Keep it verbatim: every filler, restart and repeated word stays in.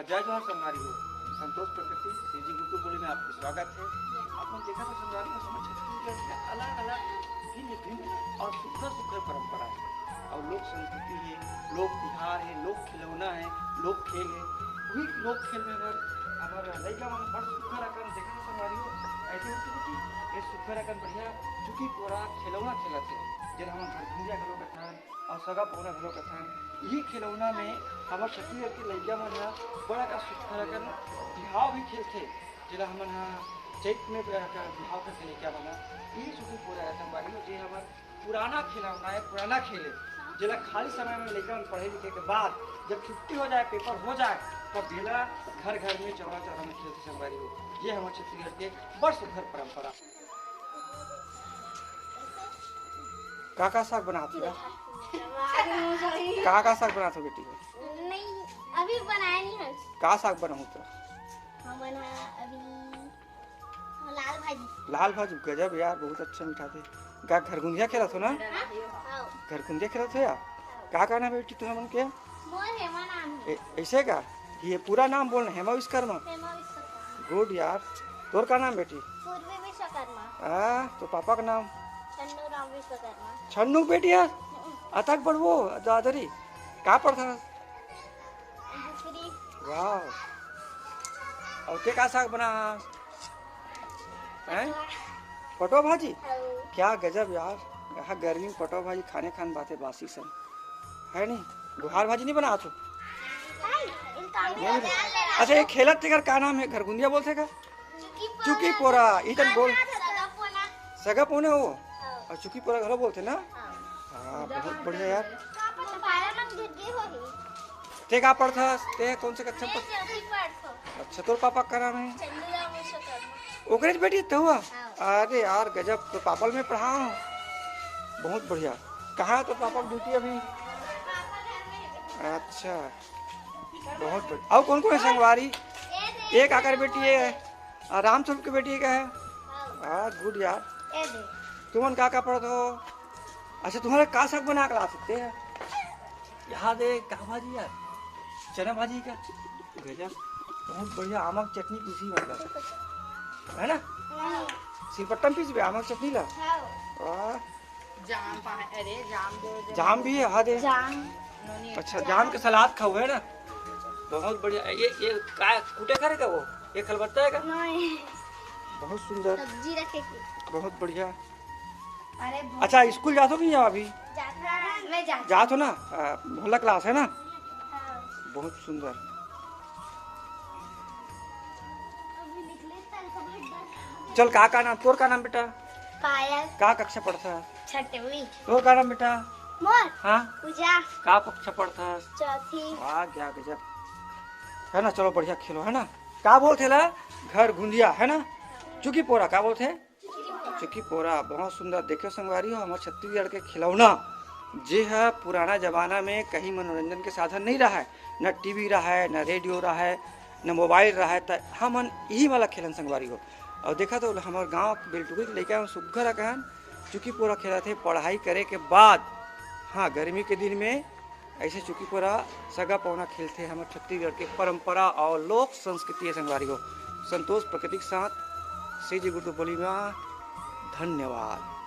जय जोहार संगवारी हो, संतोष प्रकृति सीजी गुरुकुल बोली में आपके स्वागत है। आप मन देखत हो संगवारी हो, हमर छत्तीसगढ़ के अलग-अलग भिन्न-भिन्न और सुघर-सुघर परंपरा है और लोक संस्कृति है, लोक तिहार है, लोक खिलौना है, लोक खेल है। वही लोक खेल में हमर, हमर लइका मन बड़ सुघर अकन देखत हो संगवारी हो, ऐसे होती होती ये सुघर अकन बढ़िया चुकी पोरा खिलौना खेलत है, जेला हमन घर घुंदिया घलो कथन और सगा पौना घलो कथन। यही खिलौना में हमर छत्तीसगढ़ के लइका मन ह बड़ा का सुघर अकन बिहाव भी खेलथे, जेला हमन ह चैत में, अ, का बिहाव करथे लइका मन ह। यही सुघर पोरा अकन बारी हो, जे हमर पुराना खिलौना है, पुराना खेल है, जेला खाली समय में लइका मन पढ़े लिखे के बाद जब छुट्टी हो जाए, पेपर हो जाए, तब जेला घर घर में चौरा चौरा में खेलथे संगवारी हो। ये हमर छत्तीसगढ़ के बड़ सुघर परंपरा। का का साग बनात हो? का का साग बनात हो बेटी? नहीं, अभी बनाया नहीं है। का साग बनाहू तो? हम बना अभी लाल भाजी। लाल भाजी, गजब यार, बहुत अच्छा मिठाथे। का घरघुंदिया खेलत हो ना? हाँ। घरघुंदिया खेलत हो यार? का का नाम है बेटी तुम्हर मन के? मोर हेमा नाम है। ए, ऐसे का? ये पूरा नाम बोलना, हेमा विश्वकर्मा। हेमा विश्वकर्मा। गुड यार। तोर का नाम बेटी? पूर्वी विश्वकर्मा। हाँ, तो पापा का नाम? छन्नू राम विश्वकर्मा। छन्नू बेटी है? हम्म। अतक बड़वो दादरी। का पढ़थस? दूसरी। वाह। और के का साग बना? हैं? पटवा भाजी? हाँ। क्या गजब यार, यहाँ गर्मी में पटवा भाजी खाने खान बात है, बासी सब है नहीं। गुहार भाजी नहीं बना तो? नहीं, इनका नहीं बना। अच्छा, ये खेलत तेकर का नाम है? घरघुंदिया बोलथे का? चुकी पोरा। चुकी पोरा, इतन बोल। सगा पोना। सगा पोना हो? हाँ। और चुकी पोरा घलो बोलथे ना? हाँ। हाँ, बहुत बढ़िया यार। पापा तो बारह मन गिर गए होही। ते का पढ़थस? ते कौन से कक्षा में मैं पढ़-, चौथी पढ़थों। अच्छा, तोर पापा का नाम है? चंदूराम विश्वकर्मा। ओकरे बेटी ते हुआ? हाँ। अरे यार, गजब, तो पापा ल मैं पढ़ाहूँ। बहुत बढ़िया। कहाँ है तोर पापा की ड्यूटी अभी? पापा घर में है। अच्छा, बहुत बढ़िया। और कौन कौन है संगवारी? ये दे। एक आकर बेटी है, आ, रामस्वरूप की बेटी का है? हाँ। हाँ, गुड यार। ये दे। तुमन का का पढ़त हो? अच्छा, तुम्हारे का साग बना के ला सकते हैं? यहाँ दे, का भाजी यार? चना भाजी का? गजब, बहुत बढ़िया। आमक चटनी पीसी मतलब, है ना? हाँ। सिलपट्टा में पीसबे आमक चटनी ला? हाँ। वाह। जाम पा-, अरे, जाम दे दे। जाम भी है, हाँ दे। जाम। नोनी। अच्छा, जाम के सलाद खाओ, है ना? बहुत बढ़िया। ये, ये का कूटे करे का वो? ये खलबत्ता है का? नहीं। बहुत सुंदर। सब्जी रखे की। बहुत बढ़िया। अरे, बहुत अच्छा, स्कूल जात हो कि नहीं अभी? जात हो, मैं जात जात हो ना? आ, मोहल्ला क्लास है ना? हाँ। बहुत सुंदर। अभी निकले तल सब लोग डर। चल, का, का नाम, तोर का नाम बेटा? पायल। का कक्षा पढ़ता है? छठवीं। तोर का नाम बेटा? मोर? हाँ? पूजा। का कक्षा पढ़ता है? चौथी। वाह, क्या गजब। है ना, चलो बढ़िया खेलो, है ना? का बोलथे ला? घरघुंदिया, है ना? चुकी पोरा, का बोलथे? चुकी पोरा, बहुत सुंदर। देखियो संगवारी हो, हमर छत्तीसगढ़ के खिलौना, जे ह पुराना जमाना में कहीं मनोरंजन के साधन नहीं रहा है, न टीवी रहा है, न रेडियो रहा है, न मोबाइल रहा है, त हमन यही वाला खेलन संगवारी हो। और देखा तो हमर गांव के बेलटुकी के लइका मन सुग्घर अकन चुकी पोरा खेलत हे पढ़ाई करे के बाद। हाँ, गर्मी के दिन में ऐसे चुकी पोरा सगा पौना खेलथे। हमर छत्तीसगढ़ के परंपरा और लोक संस्कृति है संगवारी हो। संतोष प्रकृति के साथ सीजी गुरु बोली मा धन्यवाद।